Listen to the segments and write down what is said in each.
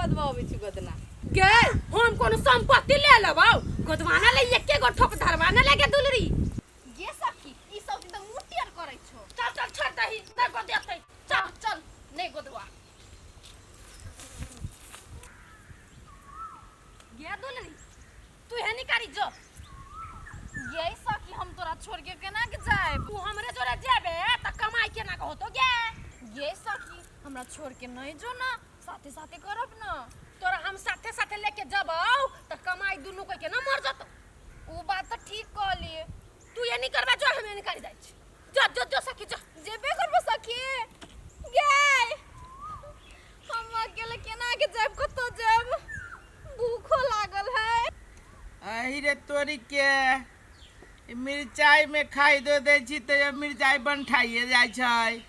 गोदवाबै छी गोदना। गे हम कोनो संपत्ति ले लेबौ गोदवाना ले एके गो ठोप धरवाना ले गे दुलरी। गे सखी ई सब दिन तऽ मुँह टेढ़ करै छौ। चल चल छोड़ दही नहीं गोदेतै चल। चल नहीं गोदवा। गे दुलरी तू हे निकारी जो। गे सखी हम तोरा छोड़ के केना के जाएब? तू हमरे जोरे जेबे त कमाई केना के होतो गे? गे सखी हमरा छोड़ के नहीं जो ना, साथे साथे करब ना। तोरा हम साथे साथे लेके जबौ त कमाई दुनू कोई के ना मर जतो। उ बात त ठीक कहली। तू ये नहीं करबा जो हम ये नहीं कर जाइ छी। जो जो जो सखी जो। जेबे करबो सखी। गे हम अकेले केना के जाएब, कतौ जाएब, भूखो लागल है। अही रे तोरी के ई मिरचाई में खाई दो दै छी तऽ ई मिरचाई बनठाइए जाइ छै।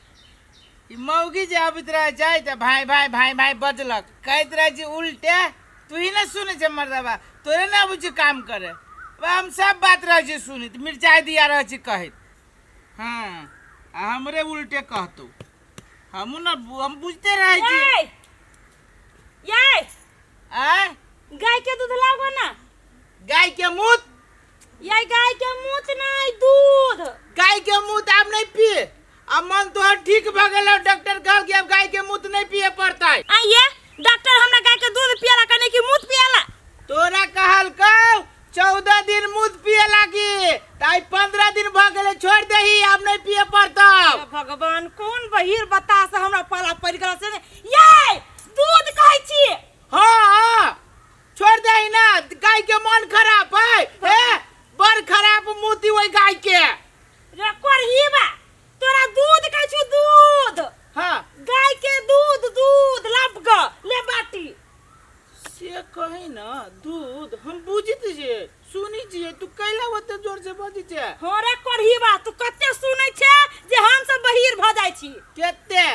ई मौगी जे अबैत रहै छै तऽ भाई भाई भाई भाई बजलक, कहैत रहै छी उल्टे। तू ही ने सुनै छै मर्दबा, तोरे ने अबै छै काम करे। बा, हम सब बात रहै छी सुनैत, मिरचाई दिया रहै छी कहैत। हाँ आ हमरे उल्टे कहतौ, हमहूँ ने हम बुझते रहै छी। ये ये आँय? गाय के दूध लाबो ना। गाय के मूत? ये गाय के मूत नहीं, दूध। गाय के मूत आब नहीं पिए, अब मन तोहर ठीक भ गेल, डॉक्टर कहल कि अब गाय के मूत नहीं पिए पड़तै। आ ये डॉक्टर हमरा गाय के दूध पियला कने कि मूत पियला? तोरा कहल कौ 14 दिन मूत पिए लागी, त आइ 15 दिन भ गेलै, छोड़ देही, आब नहीं पिए पड़तौ। हे भगवान, कोन बहिर बतास हमरा पाला पड़ गेल से। ये दूध कहै छी। हाँ हाँ छोड़ दही ना, गाय के मन खराब है, हे बड़ खराब मोती ओहि गाय के। रे कोरही बा, तोरा दूध कहै छु दूध। हाँ। गाय के दूध, दूध लब ग ले बाटी। से कही ना दूध हम बुझित छियै, सुनै छियै, तू कैला ओते जोर से बजै छै? हाँ रे कोरही बा, तू कते सुनै छै जे हम सब बहिर भ जाइ छी। कते?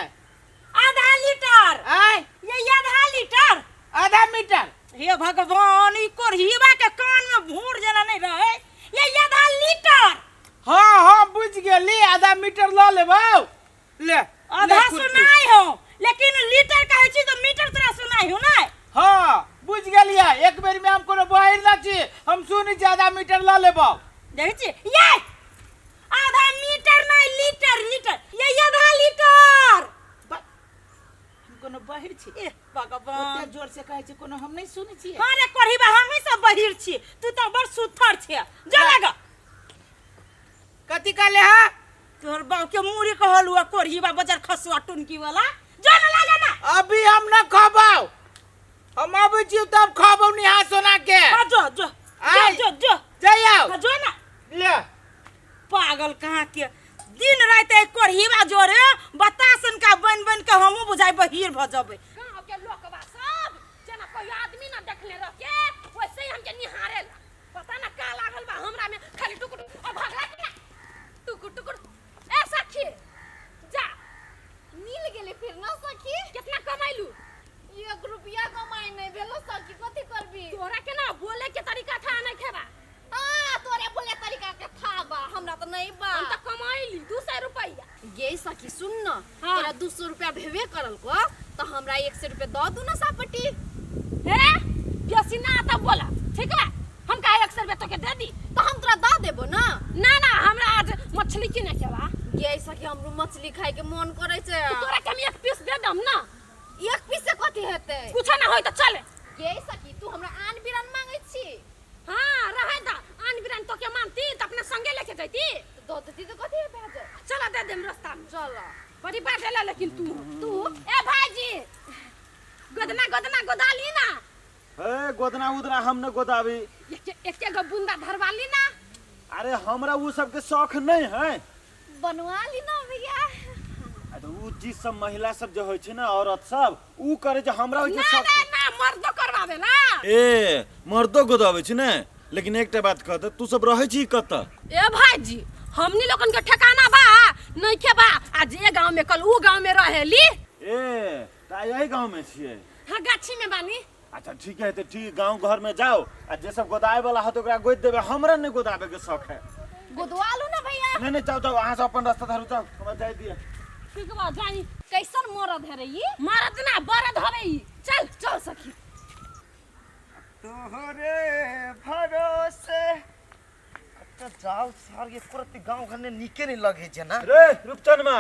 आधा लीटर। आय? ये आधा लीटर। आधा मीटर। हे भगवान, ई कोरहीबा के कान में भूर जेना नहीं रहे। ये आधा लीटर। हाँ हाँ बुझ गेली, आधा मीटर ल लेबौ। ले, आधा ले खुरपी। सुनाई हो, लेकिन लीटर कहै छी तो मीटर तोरा सुनाई हो नै? हाँ बुझ गेलियै, एक बेर में हम कोनो बहिर न छी, हम सुनै छी आधा मीटर ल लेबौ। देखै छी ये आधा मीटर नहीं, लीटर, लीटर, ये आधा लीटर। हम कोनो बहिर छी? ए भगवान, ओते जोर से कहै छी कोनो हम नहीं सुनै छियै। हाँ रे कोढ़ीबा, हमही सब बहिर छी, तू तो बड़ सुथर छे। जो लगा। कथी कहले हा? तोहर बाप के मूड़ी कहल हुआ कोढ़ीबा बजर खसुआ टुनकी वाला। जो न लगा ना। अभी हम न खबौ, हम अबै छी तब खबौ निहा सोना के। हाँ, जो, जो, जो, आय। जो, जो। जइयौ। हाँ, जो ना। ले। पागल कहाँ के, दिन राति एक कोढ़ीबा जोरे बतासन का बन बन के हमहूँ बुझाइ बहिर भ जबै। गाँव के लोकवा सब जेना कोई आदमी न देखले रह के वैसे ही हमके निहारेला। पता ना का लागल बा हमरा में, खाली टुकुर टुकुर और भगला कि ना टुकुर टुकुर। ए सखी जा, मिल गेलै फिर ना सखी। कितना कमाइलू? 1 रुपया कमाई नहीं भेलो सखी, कथी करबी? तोरा के ना बोले के तरीका था नहीं खेबा। हाँ, तोरे बोले तरीका के था बा, हमरा तो नहीं बा। हम तो कमाइली 200 रुपया। गे सखी सुन ना, हाँ। तोरा 200 रुपया भेबे करल को, तो हमरा 100 रुपया दऽ दू ना सापटी। हे बेसी ना आता बोला, ठीक है? हम काहे 100 रुपया तोके दे दी? तो हम तोरा दऽ देबो ना। ना ना, हमरा आज मछली किने के बा। गे सखी हमरो मछली खाए के मन करै छै। तो तोरा के हम 1 पीस they दम ना। 1 पीस से कथी हेतै? कुछो ना होई त चले। गे सखी तू हमरा आन बिरान मांगै छी? हाँ रहे दा, आन बिरान तोके मानती त अपना संगे लेके जैती। तो दऽ देती त कथी भए जाय? चल they them रास्ता में। चल। बड़ी बात है लेकिन तू तू ए भाईजी गोदना गोदना गोदाली ना। ए गोदना उदना हम न गोदाबी। एके एके गो बूंदा धरवा ली ना। अरे हमरा उ सब के शौक नहीं है। बनवा ली ना भैया। अरे उ चीज सब महिला सब जो होय छै ना, औरत सब उ करे जे हमरा होय छै ना, शौक। ना, ना, मर्दो करवावे ना। ए मर्दो गोदावे छै ने, लेकिन एकटा बात कह त तू सब रहै छी कत? ए भाईजी हमनी लोगन के ठिकाना बा नहीं के बा, आज ए गांव में कल उ गांव में रहेली। ए त यही गांव में छियै? हां गाछी में बानी। अच्छा ठीक है, तो ठीक गांव घर में जाओ आ जे सब गोदाए वाला है तो ओकरा गोद देबे, हमरा नहीं गोदाबे के शौक है। गोदवा लू ना भैया। नहीं नहीं जाओ जाओ, अहाँ सब अपन रास्ता धरू, जाओ हमरा जाय दिअ। ठीक बा जाई। कैसन मरद है रे ई? मरद ना बरद हवे ई। चल चल सखी। तोहरे भरोसे अच्छा जाओ सार ये करत गांव घर ने नीके नहीं लगे छै ना। रे रूपचनमा,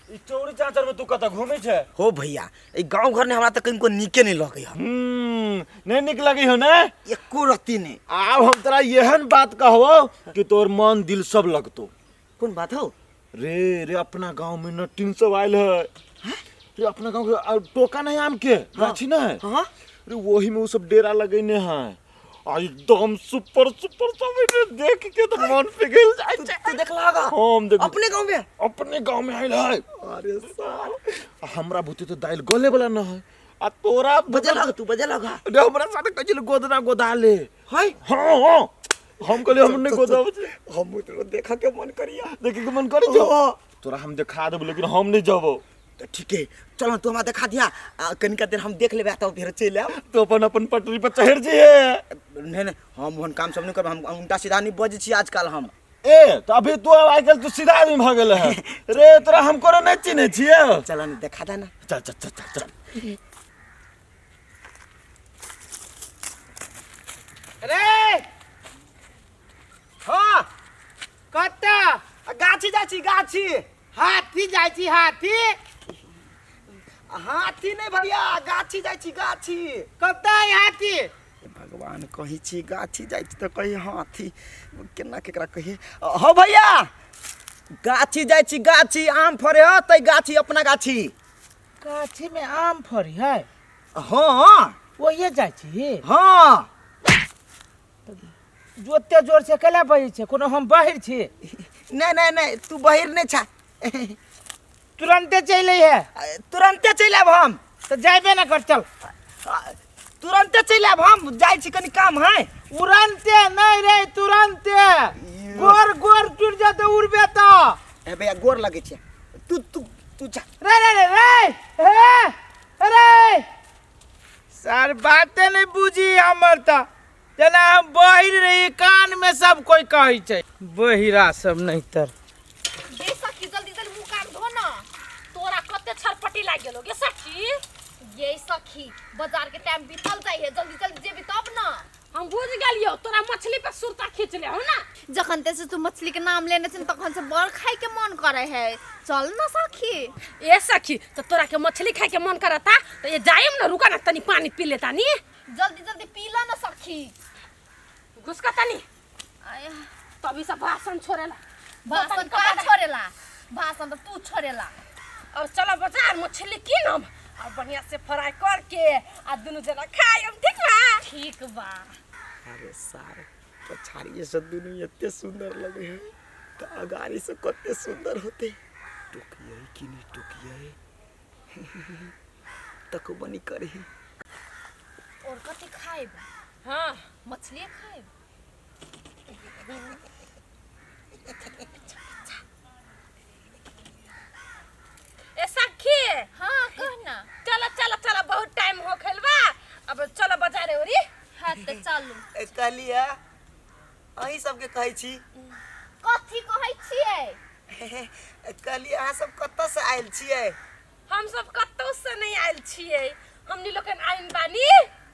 ई चौरी चाचर में तू कतऽ घूमै छै? हो भैया, ई गांव घर ने हमरा त कनिको नीके नहीं लगे है। नहीं नीक लगे हो ना? एको रत्ती नहीं। आब हम तोरा एहन बात कहबो कि तोर मन दिल सब लगतो। कोन बात हो? रे रे अपना गांव में नटिन सब आयल है। रे अपना गांव के टोका नहीं आम के गाछी ना है। हाँ। रे वही में वो सब डेरा लगेने हैं आ एकदम सुपर सुपर सब एने देख के तो मन पिघल जाय तू छै। तू देखला होगा? हम देख अपने गांव में? अपने गांव में आयल है। अरे साल हमरा भूते तो दाइल गले वाला न है आ तोरा बजे लगा, तू बजे लगा। रे हमरा साथे कहै छलै गोदना गोदा ले। हाय। हाँ हाँ, हम कहलियै हम नहि गोदाबै छी। हम तो देखा के मन करिया। देखे के मन करै छौ? तोरा हम देखा देबो लेकिन हम नहि जबो। तो ठीक है, चलो तू हमरा देखा दिया, कनिका देर हम देख लेबे तब फेर चलि आयब। तो अपन अपन पटरी पर चढ़ि जइहे। नहीं नहीं, हम ओहन काम सब नहीं करब, हम उल्टा सीधा नहीं बजै छी आजकल हम। ए तो अभी तू आइ काल्हि तू सीधा आदमी भऽ गेल है। रे तोरा हम कोनो नहि चिन्है छियै। चल ने देखा दे ना। चल चल चल चल चल। रे हाँ कतऽ? गाछी जाइ छी, गाछी। हाथी जाइ छी, हाथी। हाथी नहीं भैया, गाछी जाइ छी, गाछी। कतऽ है हाथी? भगवान कही छी गाछी जाइ छी तऽ कही हाथी, केना केकरा कही। हो भैया गाछी जाइ छी, गाछी आम फरे हो तै गाछी, अपना गाछी। गाछी में आम फरी है? हाँ। ओहिए जाइ छी? हाँ। जोते जोर से केला बजै छै? कोनो हम बहिर छी? नहीं नहीं नहीं, तू बहिर नहीं छा। तुरंते चलि है। तुरंते चलि आयब हम। तऽ जाबे ना कर, चल। तुरंते चलि आयब हम, जाइ छी कनि काम है। उड़नते नहीं रे, तुरंते। गोर गोर टूट जाते उड़बे तऽ। ए भैया गोर लगै छै, तू तू तू जा। रे रे रे रे रे रे सर बाते नहीं बुझी हमर तऽ, जेना हम बहिर रही कान में सब कोई कहै छै बहिरा सब नहीं तर। गे सखी जल्दी जल्दी मुँह कान धो ना। तोरा कते छरपटी लागि गेलो गे सखी? ये सखी बाजार के टाइम बीतल जाइ है, जल्दी जल्दी जेबी तब ना। हम बुझ गेलियो तोरा मछली पर सुरता खींच ले हो ना। जखन ते से तू मछली के नाम लेने छिन तखन से बड़ खाए के मन करे है। चल ना सखी। ए सखी तो तोरा के मछली खाए के मन करता तो ये जाइम ना, रुका ना तनी पानी पी लेता नी। जल्दी जल्दी पी ला ना सखी। घुसका तनी। आया। तभी सब भाषण छोड़ेला। भाषण का छोड़ेला? भाषण तो तू छोड़ेला। और चलो बाजार मछली कीनम और बढ़िया से फ्राई करके आ दुनू जना खायम, ठीक बा? ठीक बा। अरे सार पछाड़िए से दुनू एते सुंदर लगे है तो अगाड़ी से कते सुंदर होते। टोकिए कि नहीं टोकिए तक बनी करे। और कथी खाएब? हाँ मछली खाएब। ए सखी। हाँ कह ना। चलो चलो चलो बहुत टाइम हो खेल बा, अब चलो बाजारे ओरी। हाँ तो चलू। ए कहलिए अहीं सबके कहै छी। कथी कहै छियै? कहलिए अहाँ सब कतऽ से आयल छियै? हम सब कतौ से नहीं आयल छियै, हमनी लोकन आयल बानी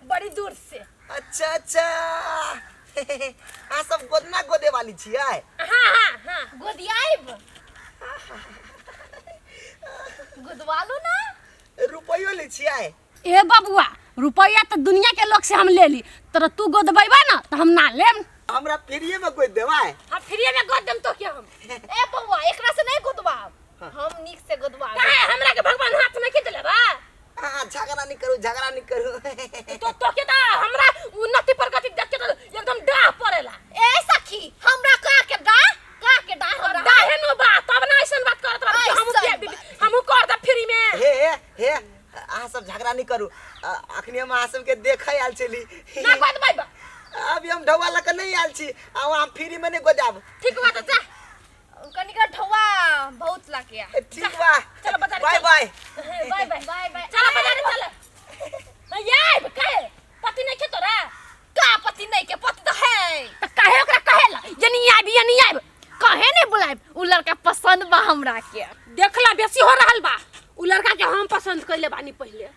बड़ी दूर से। अच्छा अच्छा, अहाँ सब गोदना गोदे वाली छियै? हाँ हाँ हाँ। गोदियाइब? गोदवालू ना। रुपैयो लै छियै? ए बबुआ रुपैया तो दुनिया के लोग से हम ले ली, तर तू गोदबैबा ना तो हम ना लेम। हमरा फ्रीए में गोद देबै? हम फ्रीए में गोद देम तो के हम। ए बबुआ एकरा से नहीं गोदवाब, हम नीक से गोदवाब। काहे हमरा के भगवान हाथ में खींच लेबा? हाँ झगड़ा नहीं करू, झगड़ा नहीं करू। तो के ता हमरा उन्नति प्रगति देख के तो एकदम डाह पड़ेला। ए सखी हमरा का के डाह, का के डाह हमरा? डाहे नो बा तब ना ऐसन बात करत बा कि ऐसन हम हमहू कर the free में। हे हे अहाँ सब झगड़ा नहीं करू, अखनी हम अहाँ सबके देखे आयल छली। ना गोदबै बा। अभी हम ढौआ लऽ के नहीं आयल छी, आ हम फ्री में नहीं गोदाब। ठीक बा तो जा। कनिका ढौआ बहुत लाके आ। ठीक बा। चलो बाजार बाय बाय। बाय बाय। बाय बाय। चलो बाजार चलो। यार काहे पति नहीं के तोरा? का पति नहीं के, पति तो है। त काहे ओकरा कहेला यनी आबी यनी आबी? काहे नहीं बुलाए? जाए, उ लड़का पसंद बा हमरा के। देखला बेसी हो रहल बा, उ लड़का के हम पसंद कैले बानी पहले।